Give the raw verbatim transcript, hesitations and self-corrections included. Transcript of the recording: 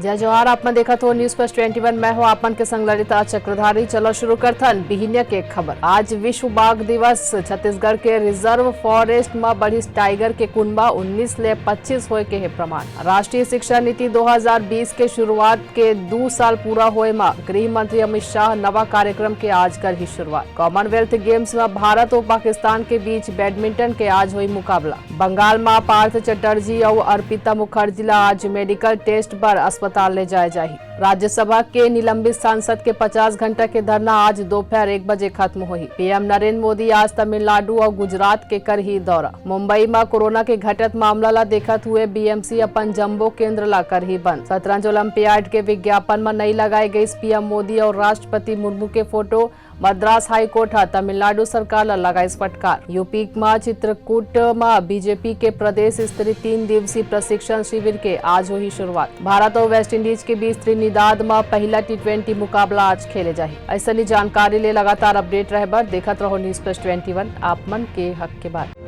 जय जोहार, आप मन देखत हो News Plus twenty one, मैं हो आप मन के संग ललिता चक्रधारी। चलो शुरू करथन बिहिनिया के खबर। आज विश्व बाघ दिवस। छत्तीसगढ़ के रिजर्व फॉरेस्ट म बढ़िस टाइगर के कुनबा, उन्नीस ले पच्चीस होए के हे प्रमाण। राष्ट्रीय शिक्षा नीति दो हज़ार बीस के शुरुआत के दू साल पूरा होए म गृह मंत्री अमित शाह नवा कार्यक्रम के आज करही शुरुआत। कॉमनवेल्थ गेम्स म भारत अउ पाकिस्तान के बीच बैडमिंटन के आज होई मुकाबला। बंगाल म पार्थ चटर्जी अउ अर्पिता मुखर्जी ला आज मेडिकल टेस्ट बर अस्पताल ले जाए जाही। राज्यसभा के निलंबित सांसद के पचास घंटा के धरना आज दोपहर एक बजे खत्म होही। पीएम नरेंद्र मोदी आज तमिलनाडु अउ गुजरात के करही दौरा। मुंबई म कोरोना के घटत मामला ला देखत हुए बीएमसी अपन जम्बो केंद्र ला करही बंद। शतरंज ओलंपियाड के विज्ञापन म नई लगाए गईस पीएम मोदी अउ राष्ट्रपति मुर्मू के फोटो। मद्रास हाईकोर्ट ह तमिलनाडु सरकार ल लगाइस फटकार। यूपी म चित्रकूट म बीजेपी के प्रदेश स्तरीय तीन दिवसीय प्रशिक्षण शिविर के आज होही शुरुआत। भारत अउ वेस्टइंडीज के बीच त्रिनिदाद म पहला टी ट्वेंटी मुकाबला आज खेले जाही। अइसनी जानकारी ले लगातार अपडेट रहे बर देखत रहो News Plus twenty one, आप मन के हक के बात।